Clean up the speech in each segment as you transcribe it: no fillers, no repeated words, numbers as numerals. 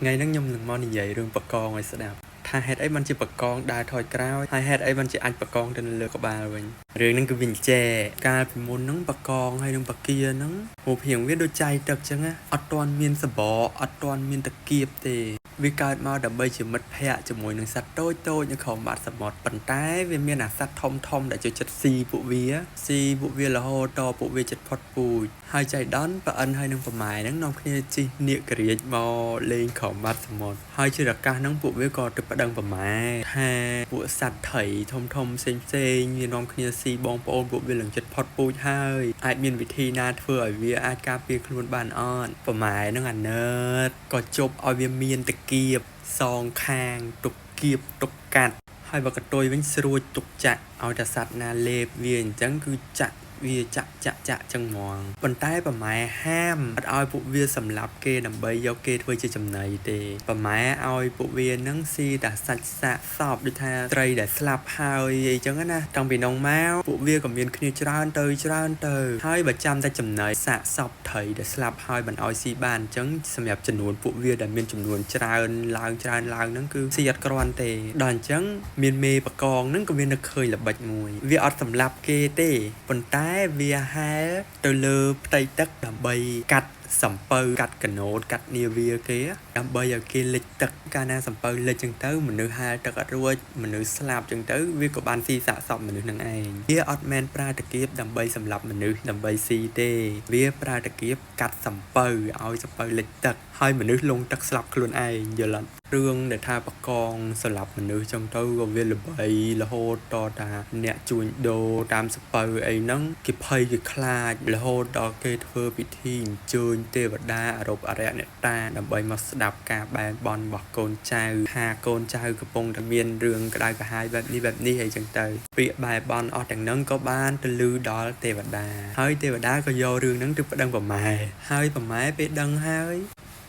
ថ្ងៃហ្នឹងខ្ញុំនឹងមកនិយាយរឿងបកងឲ្យស្ដាប់ថាហេតុអីបានជាបកងដើរថយក្រោយហើយហេតុអីបានជាអាចបកងទៅនៅលើក្បាលវិញរឿងហ្នឹងគឺវាអញ្ចេកាលពីមុនហ្នឹងបកងហើយនឹងបកាហ្នឹងរូបរាងវាដូចចៃទឹកចឹងណាអត់ទាន់មានសបកអត់ទាន់មានតកៀបទេវាកើតមកដើម្បីជាមិត្តភ័ក្តិជាមួយនឹងសត្វតូចតូចនៅក្រោមបាតសមុទ្រប៉ុន្តែវាមានអាសត្វធំធំដែលចូលចិត្តស៊ីពួកវាស៊ីពួកវារហូតតពួកវាចិត្តផុតពូជហើយចៃដន្យប្រអិនហើយនឹងប្រម៉ែហ្នឹងនាំគ្នាជិះនាគរាជមកលេងក្រោមបាតសមុទ្រហើយជាឱកាសហ្នឹងពួកវាក៏ទៅប្តឹងប្រម៉ែថាពួកសត្វត្រីធំធំផ្សេងផ្សេងវានាំគ្នាស៊ីបងប្អូនពួកវាឡើងចិត្តផុតពូជហើយអាចមានវិធីណាធ្វើឲ្យវាអាចការពារខ្លួនបានអត់ប្រម៉ែហ្នឹងអាណិតក៏ជប់ឲ្យវាមានតកៀបសងខាងទុកគៀបទុកកាត់ហើយបើកតុយវិញស្រួចទុកចាក់ឲ្យតែសត្វណាលេបវាអញ្ចឹងគឺចាក់វាចាក់ចាក់ចាក់ចឹងហ្មងប៉ុន្តែប្រម៉ែហាមអត់ឲ្យពួកវាសម្លាប់គេដើម្បីយកគេធ្វើជាចំណីទេប្រម៉ែឲ្យពួកវានឹងស៊ីតែសាច់សាកសពដូចថាត្រីដែលស្លាប់ហើយអីចឹងណាតាំងពីនោះមកពួកវាក៏មានគ្នាច្រើនទៅច្រើនទៅហើយបើចាំតែចំណីសាកសពត្រីដែលស្លាប់ហើយមិនឲ្យស៊ីបានអញ្ចឹងសម្រាប់ចំនួនពួកវាដែលមានចំនួនច្រើនឡើងច្រើនឡើងហ្នឹងគឺស៊ីអត់គ្រាន់ទេដល់អញ្ចឹងមានមេបកងហ្នឹងក៏វានឹកឃើញល្បិចមួយវាអត់សម្លាប់គេទេប៉ុន្តែវាហែលទៅលើផ្ទៃទឹកដើម្បីកាត់សំពៅកាត់កណូតកាត់នាវាគេដើម្បីឲ្យគេលិចទឹកកាលណាសំពៅលិចចឹងទៅមនុស្សហែលទឹកអត់រួចមនុស្សស្លាប់ចឹងទៅវាក៏បានស៊ីសាកសពមនុស្សនឹងឯងវាអត់មែនប្រើតកៀបដើម្បីសម្លាប់មនុស្សដើម្បីស៊ីទេវាប្រើតកៀបកាត់សំពៅឲ្យសំពៅលិចទឹកហើយមនុស្សលងទឹកស្លាប់ខ្លួនឯងយល់អត់រឿងដែលថាបកងសម្លាប់មនុស្សចឹងទៅក៏វាល្បីរហូតតតាអ្នកជួញដូរតាមសពៅអីហ្នឹងគេភ័យគេខ្លាចរហូតដល់គេធ្វើពិធីអញ្ជើញទេវតាអរូបអរិយអ្នកតាដើម្បីមកស្ដាប់ការបែរបន់របស់កូនចៅថាកូនចៅកំពុងតែមានរឿងក្តៅក្រហាយបែបនេះបែបនេះអីចឹងទៅពាក្យបែរបន់អស់ទាំងហ្នឹងក៏បានទៅលឺដល់ទេវតាហើយទេវតាក៏យករឿងហ្នឹងទៅប្តឹងប្រម៉ែហើយប្រម៉ែពេលដឹងហើយ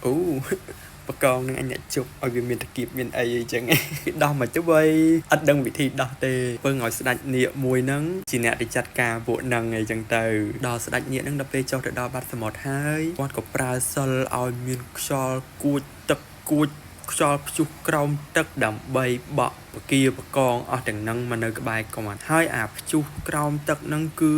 អូបកងនឹងអញអ្នកជប់ឲ្យវាមានតកៀបមានអីអីចឹងដោះមកទៅវិញអត់ដឹងវិធីដោះទេពឹងឲ្យស្ដេចនាគមួយហ្នឹងជាអ្នកដែលចាត់ការពួកហ្នឹងអីចឹងទៅដល់ស្ដេចនាគហ្នឹងដល់ពេលចុះទៅដល់បាត់សមុទ្រហើយគាត់ក៏ប្រើសិលឲ្យមានខ្យល់គួចទឹកគួចខ្យល់ព្យុះក្រោមទឹកដើម្បីបក់ពគាបកងអស់ទាំងហ្នឹងមកនៅក្បែរគាត់ហើយអាព្យុះក្រោមទឹកហ្នឹងគឺ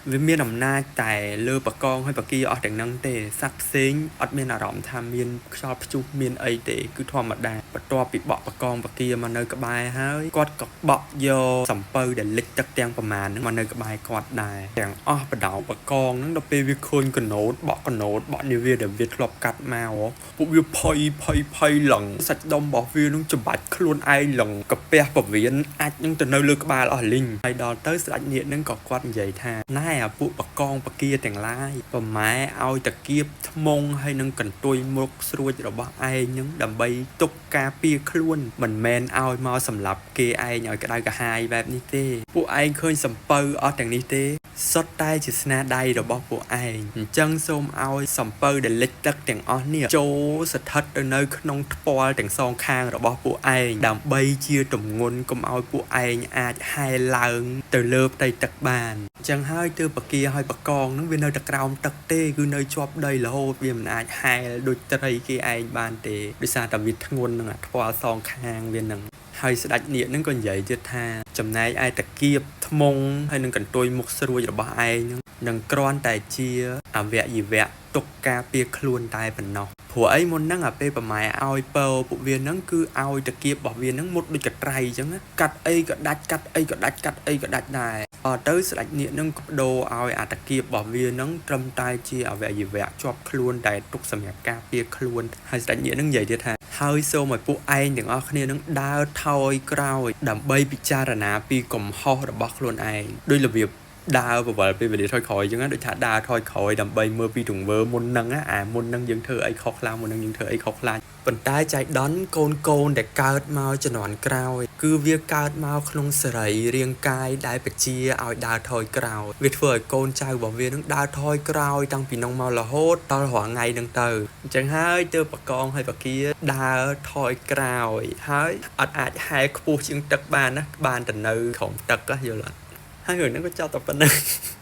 វាមានអំណាចតែលើបកងហើយបគាអស់ទាំងហ្នឹងទេសត្វផ្សេងអត់មានអារម្មណ៍ថាមានខ្យល់ព្យុះមានអីទេគឺធម្មតាបន្ទាប់ពីបក់បកងបគាមកនៅក្បែរហើយគាត់ក៏បក់យកសំពៅដែលលិចទឹកទាំងប្រមាណហ្នឹងមកនៅក្បែរគាត់ដែរទាំងអស់បដៅបកងហ្នឹងដល់ពេលវាឃើញកណូតបក់កណូតបក់នាវាដែលវាធ្លាប់កាត់មកពួកវាភ័យភ័យភ័យឡើងសាច់ដុំរបស់វានឹងច្បាច់ខ្លួនឯងឡើងកាពះពវៀនអាចនឹងទៅនៅលើក្បាលអស់លីងហើយដល់ទៅស្ដេចនាគហ្នឹងក៏គាត់និយាយថាណែអាពួកបកងបគាទាំងឡាយប្រម៉ែឲ្យតកៀបថ្មងហើយនឹងកន្ទុយមុខស្រួចរបស់ឯងហ្នឹងដើម្បីទុកការពារខ្លួនមិនមែនឲ្យមកសម្លាប់គេឯងឲ្យក្តៅក្រហាយបែបនេះទេពួកឯងឃើញសំពៅអស់ទាំងនេះទេសុទ្ធតែជាស្នាដៃរបស់ពួកឯងអញ្ចឹងសូមឲ្យសំពៅដែលលិចទឹកទាំងអស់នេះចូលស្ថិតទៅនៅក្នុងថ្ពាល់ទាំងសងខាងរបស់ពួកឯងដើម្បីជាទម្ងន់កុំឲ្យពួកឯងអាចហែលឡើងទៅលើផ្ទៃទឹកបានអញ្ចឹងហើយទើបបគាឲ្យបកងនឹងវានៅតែក្រោមទឹកទេគឺនៅជាប់ដីរហូតវាមិនអាចហែលដូចត្រីគេឯងបានទេដោយសារតែវាធ្ងន់នឹងអាថ្ពាល់សងខាងវានឹងហើយស្ដេចនាគនឹងក៏និយាយទៀតថាចំណែកឯតកៀបថ្មងហើយនឹងកន្ទុយមុខស្រួចរបស់ឯងនឹងនឹងគ្រាន់តែជាអវយវៈទុកការពារខ្លួនតែប៉ុណ្ណោះព្រោះអីមុនហ្នឹងអាពេលប្រម៉ែឲ្យពើពួកវាហ្នឹងគឺឲ្យតកៀបរបស់វាហ្នឹងមុតដូចកត្រៃអញ្ចឹងកាត់អីក៏ដាច់កាត់អីក៏ដាច់កាត់អីក៏ដាច់ដែរអត់ទៅស្ដេចនាគហ្នឹងក៏បដូរឲ្យអាតកៀបរបស់វាហ្នឹងត្រឹមតែជាអវយវៈជាប់ខ្លួនតែទុកសម្រាប់ការពារខ្លួនហើយស្ដេចនាគហ្នឹងនិយាយទៀតថាហើយសូមឲ្យពួកឯងទាំងអស់គ្នានឹងដើរថយក្រោយដើម្បីពិចារណាពីកំហុសរបស់ខ្លួនឯងដោយរបៀបដើរបវលពេលវេលាថយក្រោយអញ្ចឹងដូចថាដើរថយក្រោយដើម្បីមើលពីទង្វើមុនហ្នឹងអាមុនហ្នឹងយើងធ្វើអីខុសខ្លះមុនហ្នឹងយើងធ្វើអីខុសខ្លះប៉ុន្តែចៃដន្យកូនកូនដែលកើតមកជំនាន់ក្រោយគឺវាកើតមកក្នុងសរីរាង្គកាយដែលបជាឲ្យដើរថយក្រោយវាធ្វើឲ្យកូនចៅរបស់វានឹងដើរថយក្រោយតាំងពីនោះមករហូតដល់រាល់ថ្ងៃហ្នឹងទៅអញ្ចឹងហើយទើបបកងឲ្យបគាដើរថយក្រោយហើយអត់អាចហែលខ្ពស់ជាងទឹកបានណាបានទៅនៅក្រោមទឹកយល់អត់ហើយរឿងហ្នឹងក៏ចប់តែប៉ុណ្្នឹង។